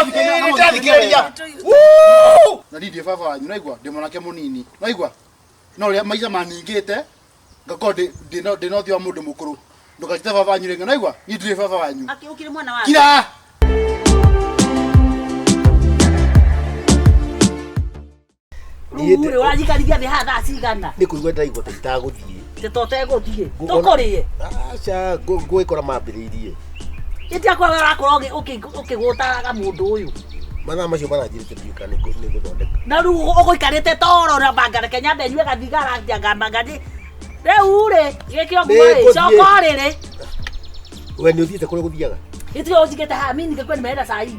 Nĩndathikĩrĩria. Na niĩ ndirĩ baba wanyu, naigua ndĩ mwanake mũnini, naigua no ũrĩa maica maningĩte ngakorwo ndĩ na ũthiũ wa mũndũ mũkũrũ. Ndũkanjĩte baba wanyu rĩngĩ, naigua niĩ ndirĩ baba wanyu. Ũkĩrĩ mwana wake. Kira. Rĩu rĩ, ũranjikarithia thĩ haha thaa cigana? Nĩ kũigua ndĩraigua ta itagũthiĩ. Tĩ to tegũthiĩ. Tũkũrĩe. Aca, ngũgĩkora mambĩrĩirie. Ĩtia kwa ũrakorwo ũkĩgũtaraga mũndũ ũyũ. Mathaa macio maranjĩrĩte ndiũĩ kana nĩ ngũthondeka. Na rĩu ũgũikarĩte toro na banga reke nyambe nyue gathigara ngamba ngathi. Rĩu rĩ, gĩkĩ ũguo rĩ, Nĩngũthiĩ. coka ũrĩrĩ. We nĩ ũthiĩte kũrĩa gũthiaga? Gĩtirĩ ũnjigĩte haha, mimi ningekuwa nimeenda saa hii.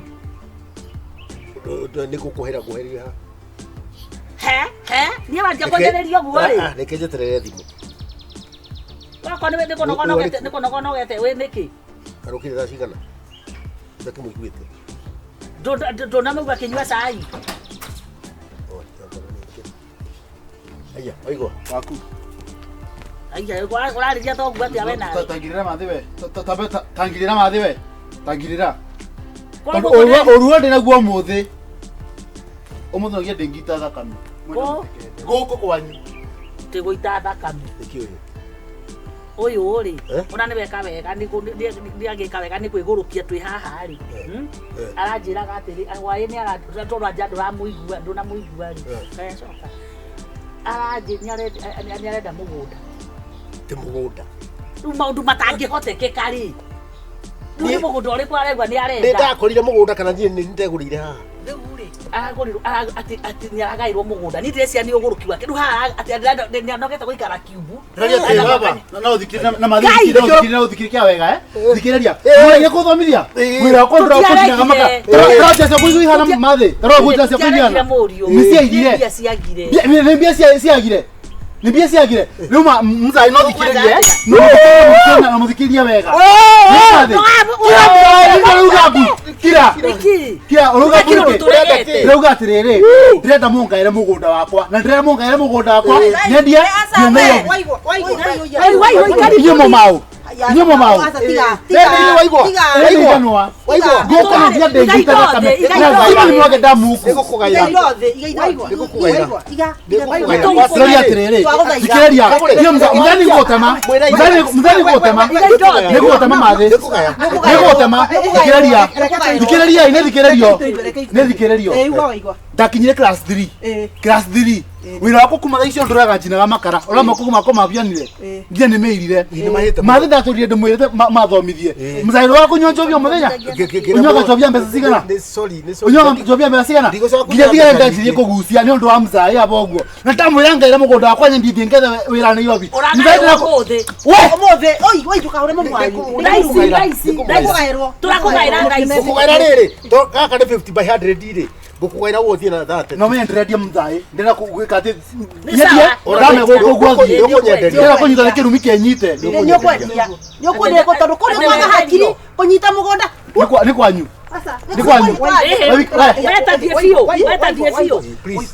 Nĩ gũkũhera ngũhereire haha. He, he, niĩ wanjia kwanjĩrĩria ũguo rĩ. Ah, ah, reke njeterere thimũ. Wakwa nĩ kũnogonogete, nĩ kũnogonogete wĩ nĩkĩ? Arũkire thaa cigana? Ndakĩmũiguĩte. Ndũnamũigua akĩnyua cai. Oh, nĩ Aya, waigua. Waku. Aiya, ũrarĩria toguo atĩa we nawe? Tangirira mathi we. Tangirira mathi we. Tangirira. Koguo Ũruo ndĩ naguo ũmũthĩ. Ũmũthĩ nogia ndĩngita thakame. Kũ? Gũkũ kwanyu. Tĩ gũita thakame. Nĩkĩ ũyũ? Ũyũ rĩ, Eh? ona nĩ weka wega nĩ agĩka wega nĩ kwĩgũrũkia twĩ haha rĩ. Eh. Eh. Aranjĩraga atĩrĩ, hwaĩ nĩ tondũ anja ndũramũigua, ndũnamũigua rĩ. Eh. Kaya coka. Aranjĩ nĩ arenda mũgũnda. Ti mũgũnda. Rĩu maũndũ matangĩhotekeka rĩ. Rĩu nĩ mũgũnda ũrĩkũ araigua nĩ Nĩ arenda? ndakorire mũgũnda kana niĩ nĩ ndegũrĩire haha. Rĩu rĩ, aragũrirwo atĩ atĩ nĩ aragaĩrwo mũgũnda. Niĩ ndĩreciria nĩ ũgũrũki wake. Rĩu haha atĩ nĩ anogete gũikara kiumbu. Ndĩraria atĩrĩ baba, no ũthikĩrĩrie na mathi Ngai! no ũthikĩrĩrie na ũthikĩrĩrie kĩa wega eh. Thikĩrĩria. Eh. Mũrenge kũthomithia. Eh. Wĩra wakwa ndũra kũndinaga maka. Tũtiaregire. Tũranja cia kũiguithana mathi. Tũranja cia Tũtiaregire kũiguithana. mũriũ. Nĩ ciaigire. Nĩ mbia ciagire. Nĩ mbia ciagire. Nĩ mbia ciagire. Rĩu ma mzai no thikĩrĩrie. No na mũthikĩrĩrie wega. Nĩ mathi. Kira mzai ũrauga mbu. Kira. Nĩkĩ? Kira ũrauga mbu Nĩkĩ nĩkĩ? tũregete? Ndĩrauga atĩrĩrĩ, ndĩrenda mũngaĩre mũgũnda wakwa na ndĩrenda mũngaĩre mũgũnda wakwa nyendie thiĩ Nairobi. Inyuĩ mũmaũ. Inyuĩ mũmaũ. Waigua? Gũkũ nĩ nginya ndĩngita thakame. Lazima nimwage damu huku. Nĩngũkũgaĩra. Nĩngũkũgaĩra. Ndĩroria atĩrĩrĩ, thikĩrĩria, niĩ mũthani ngũgũtema, mũthani ngũgũtema, nĩngũgũtema mathĩ, nĩngũgũtema, thikĩrĩria, thikĩrĩriai, nĩ thikĩrĩrio, nĩ thikĩrĩrio. Ndakinyire class 3, class 3, wĩra wakwa kuma thaa icio ndũraga njinaga makara, ũrĩa moko makwa mabianire, nginya nĩ mĩirire. Nĩmahĩte mũno. Mathĩ ndatũrire ndĩmwĩrĩte mathomithie. Mũzairũ wa kũnyua njohi o mũthenya, ũnyuaga njohi ya mbeca cigana? Nĩ sorry, nĩ sorry. Ũnyuaga njohi ya mbeca cigana? Ndigũcoka Nginya kũnyua thigara mbeca ndanjirie nyingĩ. kũgucia nĩ ũndũ wa mzaĩ aba ũguo. Na ndamwĩra ngaĩra mũgũnda wakwa nyendithie ngethe wĩra Nairobi. Ũragaĩrwo ũmũthĩ. We! Thaa ici, thaa ici, thaa ici. Tũrakũgaĩra thaa ici. Ngũkũgaĩra rĩrĩ, to gaka nĩ 50 by 100 rĩ. Ngũkũgaĩra ũguo ũthiĩ na 30. No menye ndĩrendia mzaĩ, ndĩrenda gwĩka atĩ Nĩ nyendie sawa. ndame gũkũ ũguo thiĩ. Nĩũkũnyenderia. Ndĩrenda kũnyita nĩ kĩrumi kĩnyite. Nĩũkwendia tondũ kũrĩ kwaga hakiri kũnyita mũgũnda. Nĩ kwanyu. Nĩ kwanyu. Weta thiĩ biũ, weta thiĩ biũ. Please.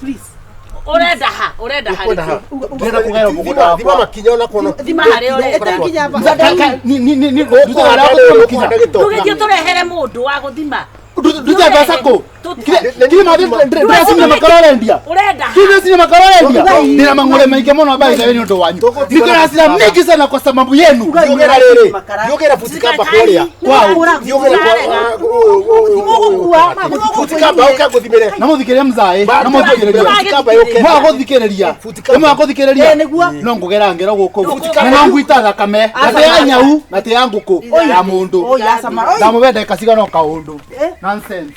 Ũrenda ha? Ũrenda ha Ũkwenda ha? rĩkũ? Ndĩrenda kũgaĩrwo mũgũnda Thima wakwa. makinya ona kuona. Thima harĩa ũrenda. Ũkũhanda rĩrĩ, ũkũhanda gĩtoka. Tũgĩthiĩ tũrehere mũndũ wa gũthima. Ndute mbeca kũ? Kiri mathi ndĩracinya makara ũrendia. Ũrenda ha? Kiri ndĩracinya makara ũrendia. Ndĩna mang'ũrĩ maingĩ mũno by the way nĩ ũndũ wanyu. Tũgũthiĩ Niko na hasira mingi sana kwa sababu yenu. Thiũgĩra rĩrĩ, thiũgĩra buti kamba kũrĩa. Thiũgĩra buti kamba ũke ngũthimĩre. Na mũthikĩrĩrie mzaĩ, na mũthikĩrĩrie. Buti kamba yũke. Mwaga gũthikĩrĩria. Kamba. Mwaga gũthikĩrĩria. No ngũgera ngero gũkũ. Na no ngwita thakame. Na ti ya nyau, na ti ya ngũkũ, ya mũndũ. Ndamũhe ndagĩka cigana o kaũndũ. Nonsense.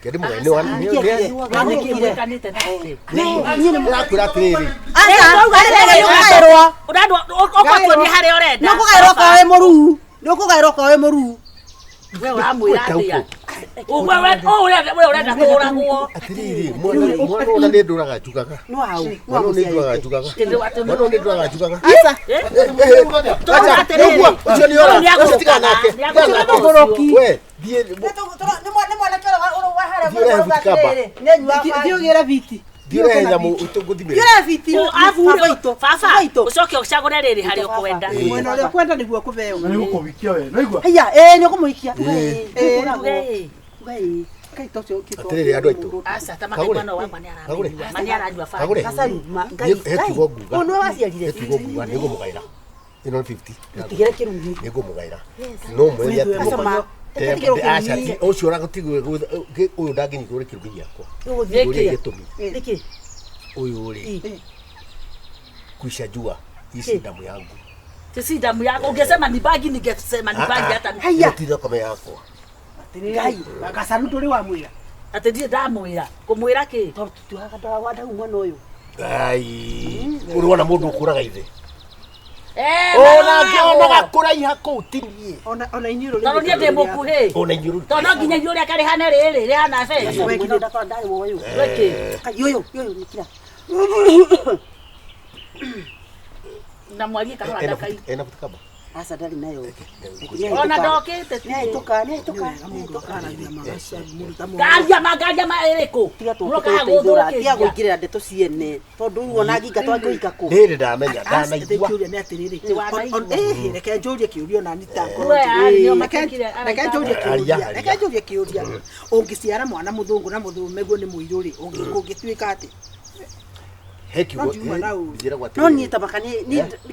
Kende mũgae, nĩ wa- nĩ- nĩ- Nĩkĩ mwĩkanĩte nake? ndĩrakwĩra atĩrĩrĩ, Ũrenda ũkatuonia harĩa ũrenda. Nĩũkũgaĩrwo okorwo wĩ mũruu. Nĩũkũgaĩrwo okorwo wĩ mũruu. We ũramwĩra atĩa? Ũguo we ũrenda kũũragwo. atĩrĩrĩ, mwana ũyũ na nĩ ndũraga njugaga. Mwana ũyũ nĩ ndũraga njugaga. Mwana ũyũ nĩ ndũraga njugaga. Tũrauga atĩrĩrĩ, Ũguo, ũcio nĩ ora, ũyũ nĩagũrũkaga, ũcio tigana nake, tigana nake. nĩagũrũkaga. We, thiĩ, thiĩ ũrehe buti kamba. Thiĩ ũgĩre biti. Ndiũrehe nyamũ ngũthimĩre. Ndiũrehe biti. Baba ũcoke ũcagũre rĩrĩ harĩa ũkwenda. Mwena ũrĩa ũkwenda nĩguo kũbeo. Na nĩgũkũhikia we. Nĩwaigua? Haiya, ĩĩ nĩũkũmũhikia. Ĩĩ. Tuge ĩĩ. Atĩrĩrĩ andũ aitũ. Aca ta makai mwana wakwa nĩaranyua. Ma nĩaranyua baba. Kagũre. Gacaru, ma Ngai. He kiugo nguga. Ũyũ nĩwe waciarire. He kiugo nguga nĩngũmũgaĩra. Ĩno nĩ 50. Tigĩra kĩrumi. Nĩngũmũgaĩra. No mwĩre atĩrĩ. Gacama. Aca ti ũcio ũragũtigwo ũyũ ndangĩnyitwo nĩ kĩrumi gĩakwa. Ũgũthiĩ. Ũrĩa gĩtũmi. Nĩkĩ? Ũyũ rĩ kuisha jua ici damu yangu. Si damu yako ungesema ni bagi ningesema ni bagi hata Haiya. Ti thakame yakwa. Ngai. Gacaru ndũrĩ wamwĩra. Atĩ ndirĩ ndamwĩra. Kũmwĩra kĩ? Tondũ tũtiugaga ndora wa ndau mwana ũyũ. Ai, ũrĩ wona mũndũ ũkũraga ithe. Eh. Ona ngĩonaga kũraiha kũu ti niĩ. Ona inyuĩ rũrĩrĩ. Tondũ niĩ ndĩ mũkuhĩ. Ona inyuĩ Tondũ no nginya inyuĩ rĩake rĩhane rĩrĩ rĩhana benjũ. We kinya ndakora ndarĩ wa ũyũ. Gwĩkĩ? Kai ũyũ, ũyũ nĩkira. Na mwarie kahora ndakai. Ena butikaba. Aca ndarĩ nayo. Ona ndokĩte. Nĩahĩtũka, nĩahĩtũka. Ngaria ma ngaria ma ĩrĩkũ? Tiga Mũrokaga tũkĩteithũra, tiga gũthũkĩria. gũingĩrĩra ndeto ciene. Tondũ rĩu ona nginga twangĩhika kũ. Nĩrĩ ndamenya ndanaigua. Kĩũria nĩ atĩrĩrĩ. Wanaigua. Reke njũrie kĩũria ona niĩ ta We, nĩo ngorwo. matekire, Reke njũrie Aria, kĩũria. aria. Reke njũrie kĩũria. Ũngĩciara mwana mũthũngũ na mũthũmeguo nĩ mũirũ rĩ, ũngĩtuĩka atĩ? He kiugo No ngiuma na ũru. njĩragwo atĩrĩrĩ. No niĩ ta maka nĩ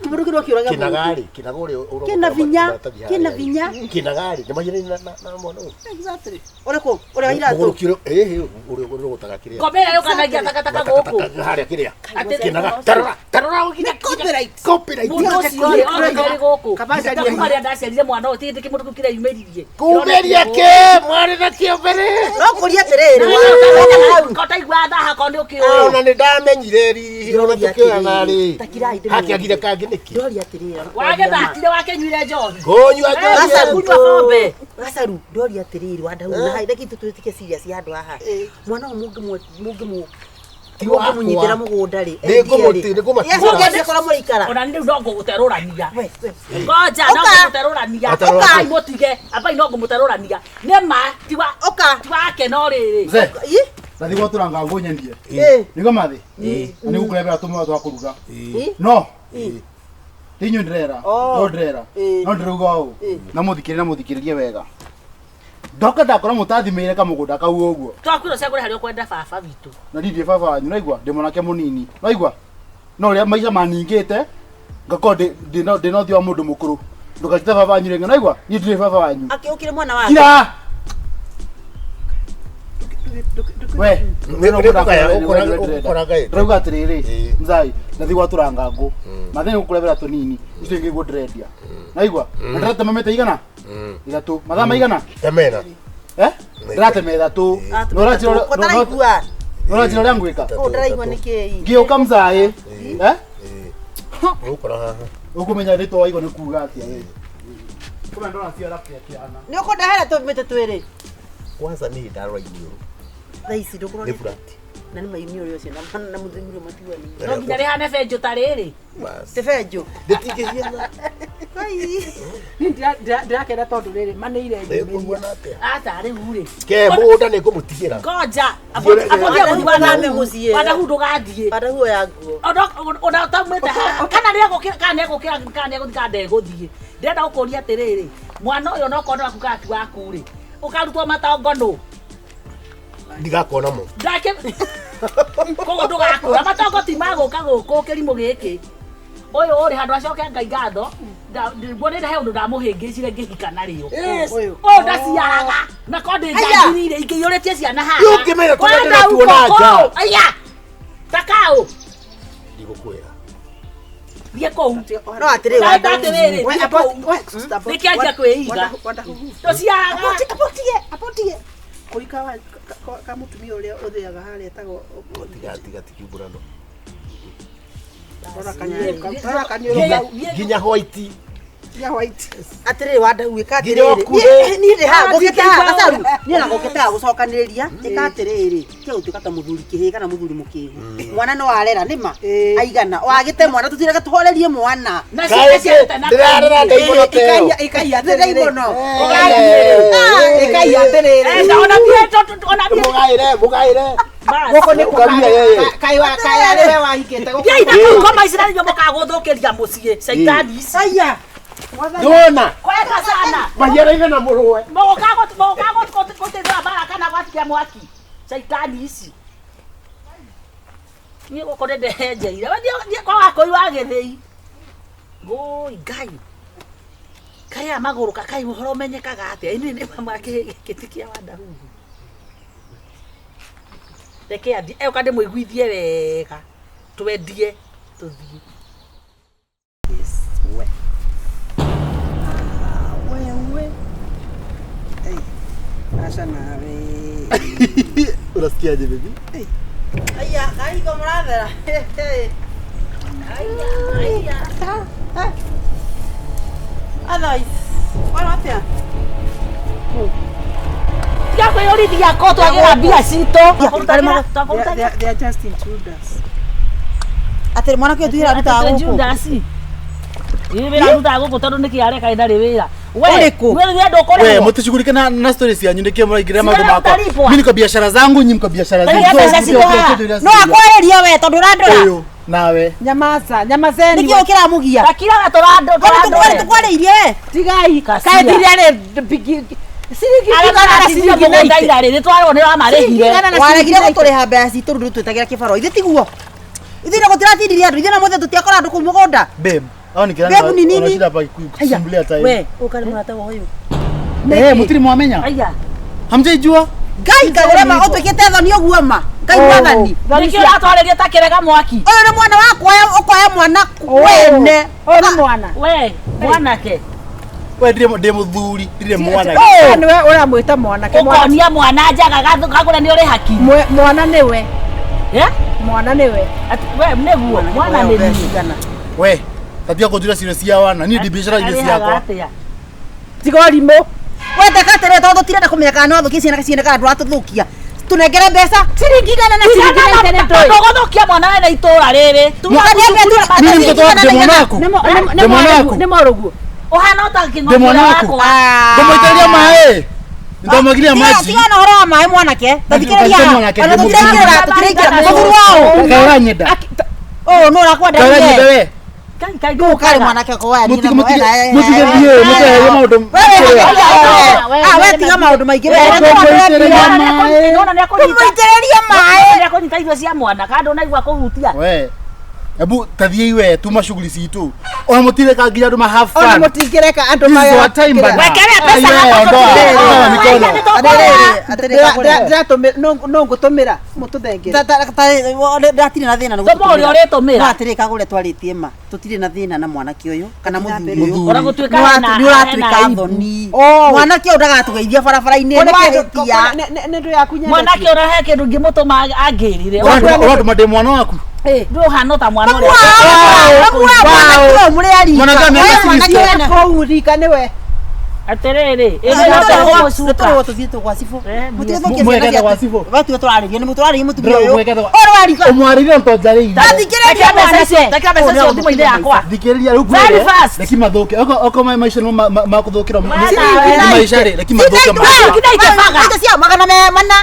kĩmũndũ kĩrĩa kĩũraga mũndũ. Kĩnagarĩ, kĩnaga ũrĩa ũrogota Kĩna vinya, maratathi harĩa kĩna rĩ. vinya. Kĩnagarĩ, nĩ mahianaine na mwana ũyũ. Exactly. Ũrĩkũ? Ũrĩa wa iratũ. Mũgũrũki ũrĩa, ĩhĩ, ũrĩa ũrogotaga kĩrĩa. Ngombe ĩrĩa yũkanagia takataka gũkũ. Harĩa kĩrĩa. Atĩ- Kĩnaga, tarora, tarora Nĩ copyright. Copyright. Mũndũ ũcio rĩ, oke ũrĩ gũkũ. Kaba acarie Kuma rĩrĩa ndaciarire mwana ũyũ, ti gĩtĩ kĩmũndũ kĩu kĩreyumĩririe. Kumĩria kĩ, mwarĩ na kĩo mbere. No kũria atĩrĩrĩ. Ko taigua thaha ko nĩ ũkĩũĩ. Ona nĩ ndamenyire riri, ona tũkĩoyana rĩ. Ta kirai ndĩmũrie. Hakĩagire kangĩ nĩkĩ? Ndoria atĩrĩrĩ. Wagĩthakire wakĩnyuire njohi. Kũnyua njohi. Gacaru. Kunyua bombe. Gacaru, ndoria atĩrĩrĩ wa ndau na hai reke tũtuĩke serious handũ haha. Mwana ũyũ mũngĩmũ Ti wakwa. mũngĩmũnyitĩra mũgũnda rĩ. Nĩngũmũtigĩra. Mũngĩenda kũrĩa mũraikara. Ona niĩ rĩu no ngũgũterũrania. We, we. Ngoja no Ũka. ngũgũterũrania. Aterũra Ũkai mũtige. Ambai no ngũmũterũrania. Nĩ ma ti wa Ũka. ti wake no rĩrĩ. Mzee, Ĩ? ndathi gwatũra ngũ nyendie. Ĩ. Nĩguo mathĩ? Na nĩgũkũrehera tũmwe twa kũruga. Ĩ? No. Ti inyuĩ ndĩrera. Oh. No ndĩrera. Ĩ. No ndĩrauga ũũ. Ĩ. Na mũthikĩrĩrie na mũthikĩrĩrie wega. Ndoka ndakora mũtathimĩire kamũgũnda kau ũguo. Twakwĩra ũcagũre harĩa ũkwenda baba witũ. Na niĩ ndirĩ baba wanyu naigua ndĩ mwanake mũnini. Naigua? No ũrĩa maica maningĩte ngakorwo ndĩ na ũthiũ wa mũndũ mũkũrũ. Ndũkanjĩte baba wanyu rĩngĩ naigua? Niĩ ndirĩ baba wanyu. Akĩũkire mwana wake. Kira! We, Nĩngũgaya, ũkũraga ĩ. ndĩrauga atĩrĩrĩ Ĩ. mzai ndathi gwatũra ngangũ mathĩ nĩgũkũrebera tũnini icio ingĩ guo ndĩrendia naigua na ndĩratema mĩtĩ igana ithatũ mathaa maigana Temena. eh ndĩratema ithatũ Ko ndaraigua. ũranjĩra ũrĩa ngwĩka Ko ndaraigua nĩkĩ? ngĩũka mzaĩ eh Ũgũkora haha. ũkũmenya rĩtwa waigua nĩ kuga atĩa we kũmenya ndona ciara kĩa kĩana Nĩ ũkũndehera tũmĩtĩ twĩrĩ. Kwanza niĩ ndarora iniũrũ. Thaa ici ndũkũrora. Nĩ flat. Na nĩ mainiũrũ ũcio na mũthuri matuani. No nginya rĩhane benjũ ta rĩrĩ. Bas. Ti benjũ. Rĩtingĩhiana. Niĩ ndirakena tondũ rĩrĩ manĩire nyumĩria. Nĩngũhuana atĩa? Aca rĩu rĩ. Ke mũgũnda nĩngũmũtigĩra. Ngoja. Wadahu athame mũciĩ. Wadahu ndũgathiĩ. Wadahu oya nguo. Ona ũtaumĩte haha. Kana nĩegũkĩra kana nĩegũkĩra kana nĩegũthiĩ kana ndegũthiĩ. Ndĩrenda gũkũria atĩrĩrĩ. Mwana ũyũ onokorwo nĩ waku kana ti waku rĩ. Ũkarutwo matongo nũ? Ndigakona mo. Ndake koguo ndũgakũra matongo ti magũka gũkũ kĩrimũ gĩkĩ. Ũyũ ũrĩ handũ acoke Ngai ngatho. Nguonire he ũndũ ndamũhĩngĩcire ngĩhika narĩo. Ũyũ. Ũyũ ndaciaraga na ko ndĩ njagirire ingĩiyũrĩtie ciana haha. Rĩu ũngĩmenya tũrĩa Wenda ndĩratuona uko nja. kũu. Aya. Takaũ. Ndigũkwĩra. Thiĩ kũu. No atĩrĩrĩ Ndauga wadahu. atĩrĩrĩ, We, thiĩ about- kũu. we, sister, about- Nĩkĩanjia kwĩiga. Wadahu. Ndũciaraga. Apotie, apotie. Kũrika wa ka mũtumia ũrĩa ũthĩaga harĩa etagwo Tiga tiga tikiumbũrano. rora kaniũrũ kau Nginya white. ya white. Atĩrĩrĩ wadahu ĩka Nginya atĩrĩrĩ. ũkuhĩ. Niĩ ndĩ haha ngũkĩte haha gacaru. Niĩ ona ngũkĩte haha gũcokanĩrĩria. Ĩka atĩrĩrĩ. Tiga gũtuĩka ta mũthuri kĩhĩ kana mũthuri mũkĩgu. Mwana no arera nĩma. Aigana. Wagĩte mwana tũtireke tũhorerie mwana. Na ciana ciarĩte na Ndĩrarera ndaimono ta ĩyo. Ĩkai atĩrĩrĩ. Ndaimono. Ĩkai atĩrĩrĩ. Ona niĩ ona niĩ Mũgaĩre, mũgaĩre. Gũkũ nĩ Ũkaria yeye. Kai wa kai arĩ we wahikĩte gũkũ. Thiĩ na kũu ngoma ici na nĩguo mũkagũthũkĩria mũciĩ caitani ici. Aya. Ndona. Kwenda sana. Mahiara igana mũrũwe. Mũgũka mbara kana gwatikia mwaki. Caitani ici. Niĩ gũkũ nĩ ndehenjeire. Thiĩ kwa Wakũi wa Gĩthĩi. Ngũi Ngai. Kai aya magũrũka kai ũhoro ũmenyekaga atĩa? Ĩnĩ nĩ mama gĩtĩ kĩa Wandahuhu. Reke athiĩ eũka ndĩmũiguithie wega. Twendie tũthiĩ. We. Wewe. Hey. Acha nawe. Unasikiaje baby? Aya, kai ko mũrathera. Aya, aya. Otherwise, wara atĩa? Tiga kwĩyũrithia ko twagĩra mbia citũ. They are just intruders. Atĩrĩ mwanake ũyũ tuĩra arutaga gũkũ. Judas. Ĩ wĩra arutaga gũkũ tondũ nĩkĩ areka ĩndarĩ wĩra. We, Ũrĩkũ? we nĩ ndũkũrĩhwo. We, mtishughulike na stories yanyu ndikie mraingiria mambo Sina makwa. utalipwa. Mimi niko biashara zangu, nyinyi mko biashara Lakini zenu. hata sasa siko haha. No akwarĩria we tondũ ũrandora. Ũyũ nawe. Nyamaza, nyamazeni. Nĩkĩ ũkĩramũgia? Takiraga tũrandũ Kwani tũkwarĩirie we? Tigai. Kasia. Kai thiria rĩ bigi ciringi Arĩa igana na maratinia ciringi mũgũnda 90. ira rĩ nĩ twarwo nĩ wamarĩhire. Ciringi igana na Waregire ciringi gũtũrĩha mbeca citũ rĩu twĩtagĩra kĩbarũa. Ithuĩ tiguo. Ithuĩ na gũtiratindirie andũ, ithuĩ na mũthĩ tũtiakora andũ kũu mũgũnda. Babe, hao ni kirani. Babe ni nini? Wanashinda hapa kusumbulia time. We, ũkarĩ mũrata wa ũyũ. Eh, mutiri mwamenya? Aya. Hamjaijua? Ngai kagũrema ũtuĩkĩte thoni ũguo ma. Ngai mwathani. Nĩkĩo ũratwarĩria ta kĩrega mwaki. Ũyũ nĩ mwana wakwa ũkoya mwana wene. Ũyũ nĩ mwana. We, mwanake. We ndire muthuri, ndire mwana. Nĩwe ũramwĩta mwanake. Ũkonia mwana njaga kagũre nĩ ũrĩ haki. Mwana nĩwe. Eh? Mwana nĩwe. We nĩguo mwana nĩ niĩ. We, tabia kũnjĩra cirio cia wana, niĩ ndi biacara inĩ ciakwa. Tiga ũrimũ. We teka atĩrĩrĩ tondũ tũtirenda kũmenya kana nĩ wathũkia ciana ciene kana ndũratũthũkia. Tũnengere mbeca. Ciringi igana na ciringi 90 nĩ ndũĩ. Tũgũthũkia mwana wene itũra rĩrĩ. Mimi ni mtoto wako, ndi mwana waku. Ndi mwana waku. Nĩ morũguo. Ũhana ota Ndi kĩng'ombe mwana waku. wakwa. Ndamũitĩrĩria maĩ. Ndamwagiria maji. Tiga na ũhoro wa maĩ mwanake. Tathikĩrĩria. Mwanake, Ona ndi tũtiraingĩra, tũtiraingĩra. Mũthuri wao. Kaĩ ũranyenda? Ũũ nũ ũrakwenda Kaĩ ũranyenda niĩ? we? Kai kai Nũ ũkarĩ mwanake ko we Mũtige mũtige mũtige maũndũ. Ah, we tiga maũndũ maingĩ we. Nona nĩ akũnyita. Tũmũitĩrĩrie maĩ. Nĩ akũnyita irio cia mwana kana ndũnaigua kũhutia. We. Ebu tathiĩ we tuma shughuli citũ. Ona mũtireka nginya andũ ma have Ona fun. mũtingĩreka andũ This is our time bana. Wekere mbeca Aye, hapa ondoa, tũtirĩ. ondoa mikono. Atĩrĩrĩ, atĩrĩrĩ, Ndĩratũmĩra no ngũtũmĩra mũtũthengere. ndatirĩ na thĩna Tũma ũrĩa ũrĩtũmĩra. No atĩrĩ kagũre twarĩtie ma tũtirĩ na thĩna na mwanake ũyũ kana mũthuri ũyũ. Ona gũtuĩka Nĩ ũratuĩka thoni. Mwanake ũyũ ndagatũgeithia barabara-inĩ nĩ wahĩtia. Nĩ ndũ yaku nyendete. Mwanake ũrĩa he kĩndũ ngĩmũtũma angĩrire. Ũratũma ndĩ mwana waku. Ndũ ũhana ota mwana ũrĩa. Mwanake ũyũ mũrĩ a rika. Mwanake mĩaka Wewe mwanake 60. wena. Kũu rika nĩwe. Atĩrĩrĩ, ĩĩ no tũgũcuka. Tũrĩrwo tũthiĩte gwa cibũ. Eh, Mũtigũthũkie Mwekete ciana gwa ciaku. cibũ. Watuwe tũrarĩria nĩ mũtũrarĩria mũtumia ũyũ. Mwekete gwa- Ũyũ wa rika. Ũmwarĩrie ntonjarĩirie. Tathikĩrĩria Rekera mbeca icio, mwanake. rekera mbeca icio thimũ-inĩ yakwa. Thikĩrĩria rĩu Very ngwĩre, fast. reki mathũke. Oko maica nĩmo makũthũkĩra. Wana, Nĩ maica rĩ, reki mathũke Wewe, kinya itebaga. Indo cia magana me mana.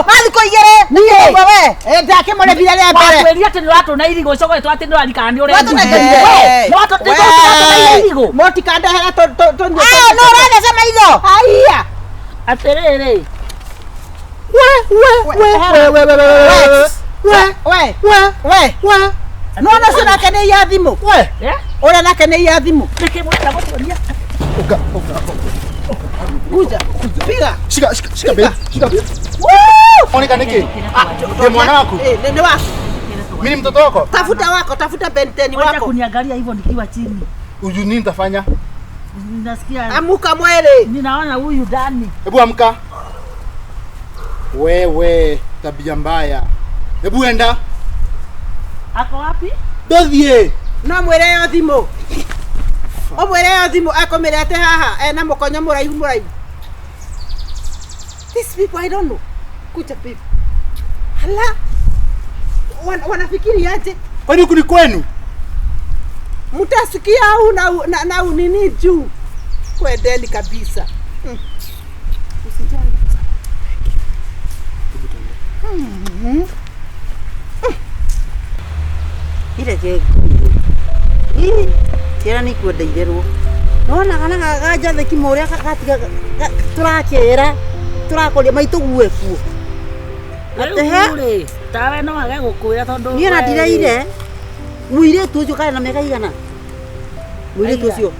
Ma thikũ igĩrĩ. Niĩ. Ũguo we. Ndakĩmũrĩhire rĩa mbere. Watwĩrire atĩ nĩũratũna irigũ ũcoke ũgĩtwĩra atĩ nĩũrarikana nĩ ũrendia. Watũnengerire. We, nĩwatũna irigũ. Mũtikandehera tũnyue. Ah, no ũratheca maitho. Haiya. Atĩrĩrĩ, We. We. We. We. Nona ũcio nake nĩ iya thimũ. We. eh? Ũrĩa nake nĩ iya thimũ. Nĩkĩ mũrenda gũtuonia? Ũka, ũka, Kuja. Piga. Shika, shika, shika babe. Shika babe. Oneka nĩkĩ? Ndĩ mwana waku. Eh, nĩ waku. Mimi ni mtoto wako. Tafuta wako, tafuta Benteni Wacha wako. kuniangalia hivyo nikiwa chini. Uju nini nitafanya? Ninasikia Amuka mwele. ninaona huyu ndani. Hebu amka. Wewe, tabia mbaya. Hebu enda. Ako wapi? Ndothie. No mwĩre yo thimũ. Ũmwĩre yo thimũ akũmĩrete haha ena mũkonyo mũraihu mũraihu. These people I don't know. Kuja babe. Hala. Wanafikiri aje? Kwani huku ni kwenu? Mtasikia au na nini juu. Kwendeni kabisa. Reke ngwĩre. Ĩ, ciana nĩ ikwenda irerwo. Nona kana gajatheki ũrĩa gatiga tũrakera tũrakoria maitũ gue kuo. Atĩ he Rĩu rĩ, tawe no age gũkwĩra tondũ niĩ na we- ndiraire mũirĩtu ũcio karĩ na mĩaka igana mũirĩtu Aigana. ũcio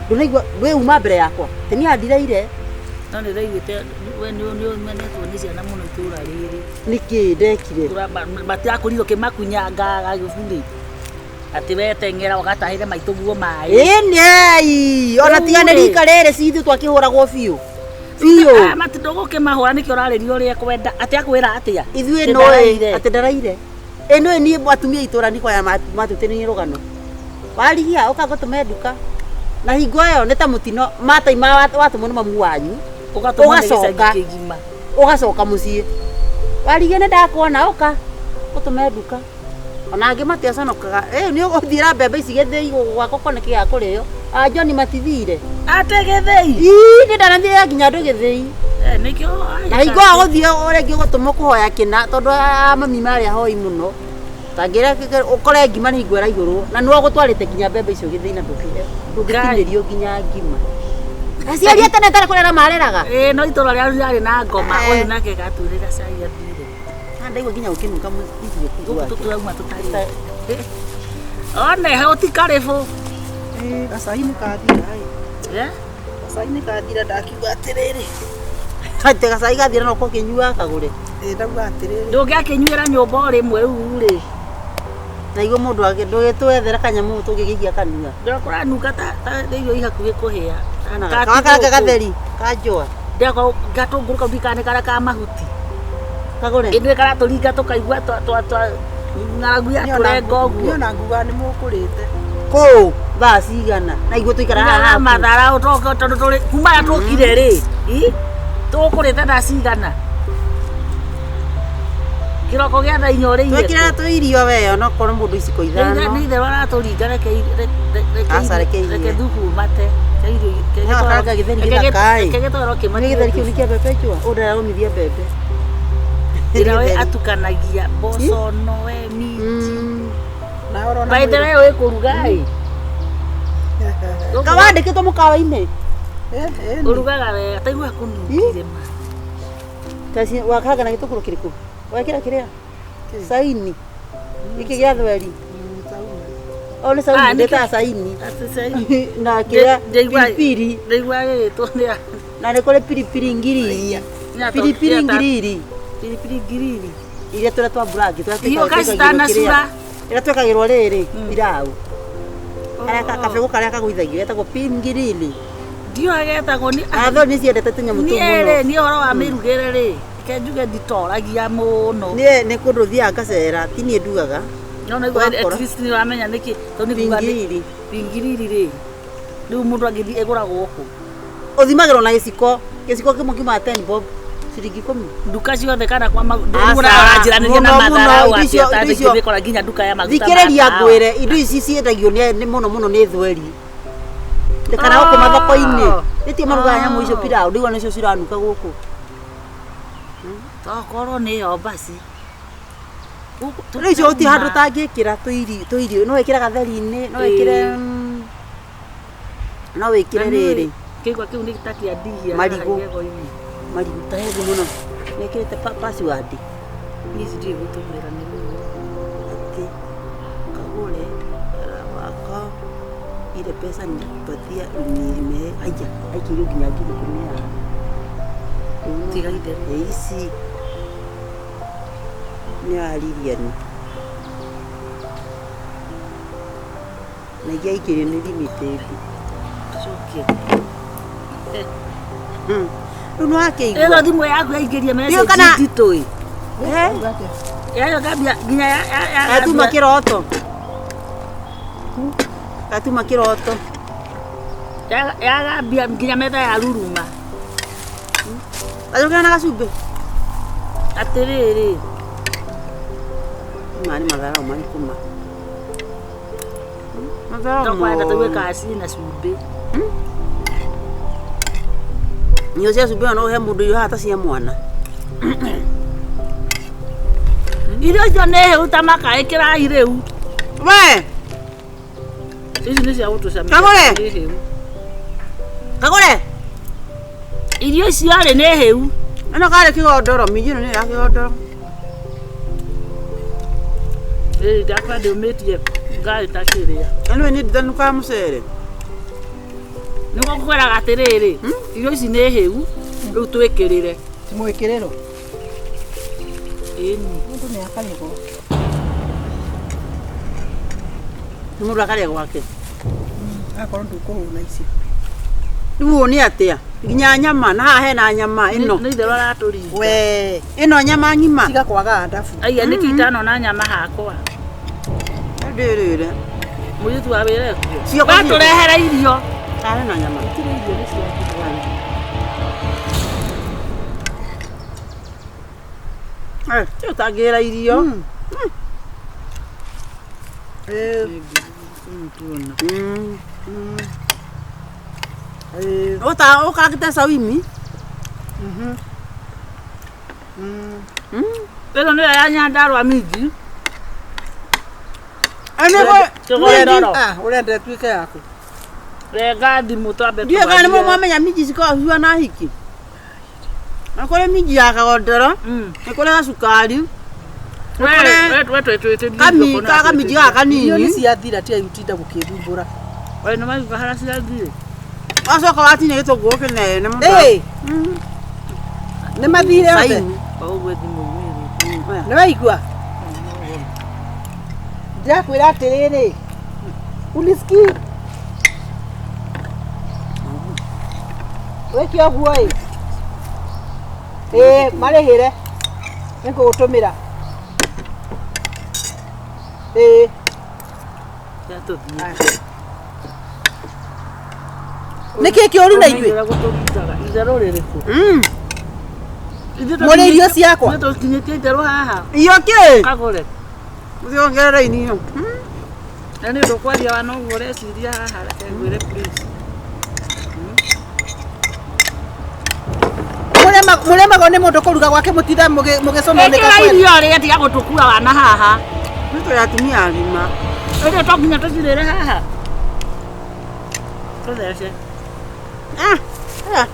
ndũnaigua we uma mbere yakwa tĩ niĩ andiraire No nĩ ndaiguĩte we nĩ ũmenetwo nĩ ciana mũno itũra rĩrĩ. nĩkĩ ndekire Matirakũrire ũkĩmakunyanga gagĩburi. Atĩ we teng'era ũgatahĩre maitũ guo maĩ. ĩnei ona tiga nĩ Rĩu rĩ. rika rĩrĩ cithu twakĩhũragwo biũ biũ Mati ndũgũkĩmahũra nĩkĩo ũrarĩria ũrĩa ekwenda. Atĩ akwĩra atĩa? ithuĩ Atĩ nũĩ ndaraire. atĩ ndaraire ĩ nũĩ niĩ atumia a itũra nĩkwaya matutĩrĩire rũgano warigia ũka ngũtũme nduka na hingo ĩyo nĩ ta mũtino mataima watũmwo nĩ mamu wanyu Ũgatũmwo nĩ gĩcagi Ũgacoka. kĩgima. ũgacoka mũciĩ warigia nĩ ndakuona ũka ũtũme nduka ona angĩ matiaconokaga ĩ nĩ ũgũthiĩra mbembe ici gĩthĩi gwakwa kone kĩga kũrĩo a John matithire Atĩ gĩthĩi. ii nĩ ndanathiĩra nginya andũ gĩthĩi Eh, nĩkĩo na hingo ya gũthiĩ ũrĩa ũgũtũmwo kũhoya kĩna tondũ a mami marĩ ahoi mũno tangĩra ũkore ngima nĩ hingo ĩraihũrwo na nĩwe ũgũtwarĩte nginya mbembe icio gĩthĩi na ndũngĩtinĩrio nginya ngima aciari a tene tarĩ kũrera mareraga Ĩ no itũra rĩaru rĩarĩ na ngoma Eh. ũyũ nake gatwĩrĩra cai athire. Na ndaigua nginya gũkĩnunga mũthithio Gũkũ tũturauma tũtarĩ. One he ũtikarĩbũ. Gacai nĩ kathira ĩ. Eh? Gacai nĩ kathira ndakiuga atĩrĩrĩ. Atĩ gacai gathira no ũkĩnyua kagũre Ĩ ndauga atĩrĩrĩ. Ndũngĩakĩnyuĩra nyũmba o rĩmwe rĩu rĩ. na igua mũndũ ndũgĩtwethere kanyamũ tũngĩgĩikia kanua Ndĩrona kũranunga ta ta irio ihakuhĩ kũhĩa. kawa karanga gatheri kanjũa Ndĩrona gatũngũrũ kau ndikane karĩa ka mahuti. kagũre Ĩndĩ karatũringa tũkaigua twa twa twa ng'aragu ya tũrenga ũguo. Niĩ ona nguga nĩ mũkũrĩte. kũu thaa cigana na iguo tũikara haha Haha haku. mathara tondũ tũrĩ kuma ya tũkire rĩ. Ĩ? Tũkũrĩte thaa cigana. Kĩroko gĩa thaa inya ũrĩire. twĩkĩraga tũirio we onokorwo mũndũ iciko ithano Nĩ itherũ aratũringa reke Aca, reke irie. reke thubu mate. No, karanga gĩtheri gĩthaka-ĩ. Reke gĩtoro nĩ kĩmate. gĩtheri kĩu nĩ kĩa mbembe njũa ũũ ndaromithia mbembe Njĩra we Gĩtheri. atukanagia mboco nowe minji. Na ũrona By the way wĩ kũruga ĩ. kawandĩkĩtwo mũkawa-inĩ Ũrugaga wega taigua kũnungire ma. Wakaranga na gĩtũngũrũ kĩrĩkũ wekĩra kĩrĩa saini gĩkĩ gĩa thweri o nĩ Ah, saini nĩkĩo- ndĩtaga saini Atĩ cai. na kĩrĩa Ndaigua- piripiri Ndaigua gĩgĩtwo nĩ na nĩ kũrĩ piripiri ngiriri piripiri ngiriri Piripiri ngiriri. iria tũrĩa twa mburangi tũrĩa Iyo twĩkagĩrwo kacitanacura. kĩrĩa ĩrĩa twĩkagĩrwo rĩrĩ pilau karĩa kabegũ karĩa kagũithagio getagwo pingirili Ndiũĩ getagwo nĩ athoni nĩ ciendete tũnyamũ tũu niĩ mũno rĩ niĩ ũhoro wa mĩrugĩre rĩ reke njuge nditoragia mũno. niĩ nĩ kũndũ thiaga ngacera ti niĩ ndugaga No no at Ũgakora. least nĩ ũramenya nĩkĩ tondũ nĩ kuga nĩ pingirili pingiriri rĩ rĩu mũndũ angĩthiĩ ĩgũragwo kũ ũthimagĩrwo na gĩciko gĩciko kĩmwe kiumaga 10 bob ciringi ikũmi nduka ciothe kana kwa Aca, ũranjĩranĩria na mũno, matharau mũno, atĩ indo icio- indo icio- ũtangĩmĩkora nginya nduka ya maguta ma thikĩrĩria tawa. ngwĩre indo ici ciendagio nĩ mũno mũno nĩ thweri kana gũkũ mathoko-inĩ nĩtio marugaga nyamũ icio pilau ndĩgua nĩcio ciranuka gũkũ Tokorwo nĩyo basi Gũkũ rĩu icio gũtirĩ handũ tũrauma. ũtangĩkĩra tũirio tũirio no wĩkĩre gatheri-inĩ no wĩkĩre no wĩkĩre Na niĩ rĩrĩ kĩigua kĩu nĩ ta kĩa ndihia Marigũ. haha igego-inĩ. marigũ ta hebu mũno mekĩrĩte password Niĩ ici ndiũĩ gũtũmĩra nĩ ruo. atĩ kagũre wako ile pesa nilikupatia unime aya aikĩrio nginya 10,000 ya Tiga itherũ. Ĩ, ici nĩ ya Lilian na ingĩ aikĩrio nĩ limited Tũcokie. Rĩu nĩ wakĩigua Ĩno thimũ yaku yaingĩria Ndiũĩ message kana- nditũ ĩ. Eh? Yayo ngambia nginya Gatuma kĩroto gatuma kĩroto yagambia nginya metha ya ruruma. gacokera na gacumbĩ Atĩrĩrĩ maya nĩ matharau marĩkũ ma matharau tokwenda tũigue mothe. kana ciĩna cumbĩ. Irio cia cumbĩ no ũhe mũndũ irio haha ta cia mwana Irio icio nĩ hĩu ta makaĩ kĩrai rĩu. We. Ici nĩ cia gũtũcamia. Kagũre. Nĩ hĩu. Kagũre. Irio icio rĩ nĩ hĩu. Ĩno karĩ kĩgondoro, minji ĩno nĩ ya kĩgondoro. Ĩ ndakwa ndĩũmĩtie ngarĩ ta kĩrĩa. Ĩno nĩ ndithanukaga mũcere. Nĩguo ngwĩraga atĩrĩrĩ, irio ici nĩ hĩu, rĩu twĩkĩrĩre. Ti mwĩkĩrĩro. Ĩni. Mũndũ nĩ akarĩa gwake. Nĩ mũndũ akarĩa gwake. Akorwo ndũkũhũna icio. Rĩu ũũ nĩ atĩa? Nginya nyama na haha hena nyama ĩno. Nĩ itherũ aratũringa. We, Ĩno nyama ng'ima. tiga kwaga ndabu. Aiya nĩkĩ itanona nyama hakwa. Ndĩrĩre. Mũirĩtu wa wĩra ekuo. Cioko Watũrehere irio. Haha hena nyama. Eh, ti ũtangĩra irio. Ũkangĩte cauimi. Ĩno nĩyo ya Nyandarua minji. Kĩgondoro. Ah, ũrenda ĩtuĩke yaku. Renga thimũ twambe Ndiũĩ kana nĩ tũmarie. mwamenya minji cikoragwo cihuana hiki. Nĩ kũrĩ minji ya kagondoro, nĩ kũrĩ gacukari, kamiji gaka Irio nĩ kanini. ciathira tiga gũtinda gũkĩthumbũra. We nĩ maigua harĩa ciathire. Wacoka watinia gĩtũngũrũ kĩnene mũno. Ĩ, nĩ mathire othe. Caimu. O ũguo thimũ igĩrĩ. Nĩ waigua? Ndĩrakwĩra atĩrĩrĩ, unisikii? Wĩke ũguo ĩ. Ĩ, marĩhĩre. Nĩngũgũtũmĩra. Ĩ. Ciatũthiĩ. Nĩkĩ kĩũru na ithuĩ? Ũrĩa gũtũringaga. Itherũ rĩrĩkũ? Mũrĩ irio ciakwa? Ithuĩ tũkinyĩtie itherũ haha. Irio kĩ? Kagũre. Ũthiongerere irio. Na nĩ ũndũ kwaria wa noguo ũreciria haha reke ngwĩre please. Mũremagwo nĩ mũndũ kũruga gwake mũtinda mũgĩcomoneka Ĩkĩra kwene. irio rĩrĩa tiga gũtũkua wana haha. Nĩ tũrĩ atumia agima. Rĩrĩa to nginya tũcirĩre haha. Tũthece. Ah, ah.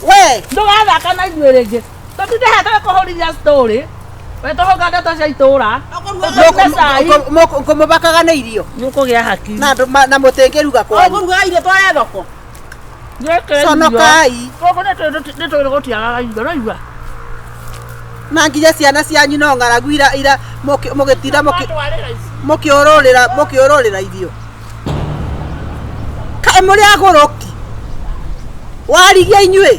We, Ndũgathaka na ithuĩ rĩngĩ. Tũtinde haha tũgĩkũhũrithia story. We tũhũnga ndeto cia itũra. Tũtũte cai. ngũmũbakaga na irio. Nĩ ũkũgĩa haki. Na andũ na mũtingĩruga kwanyu. Ũkũruga irio tware thoko. Nĩkĩra irio. Conokai. Gũkũ nĩ tũrĩ gũtiagaga irio, ũraigua? Na nginya ciana cianyu no ng'aragu ira ira mũgĩtinda Twatwarĩra ici. mũkĩũrũrĩra mũkĩũrũrĩra irio. Kaĩ mũrĩ agũrũki? Warigia inyuĩ.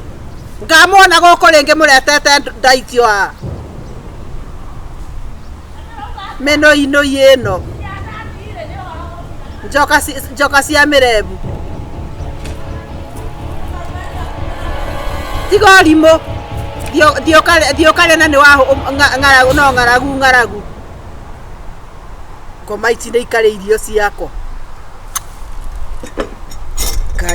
Ngamwona gũkũ rĩngĩ mũretete ndaitio haha. Mĩnũinũi ĩno. Njoka cia mĩrembu. Tiga ũrimũ. Thiĩ ũkarĩe na nĩ wa ng'aragu no ng'aragu ng'aragu. Ngoma ici nĩ ikarĩa irio ciakwa.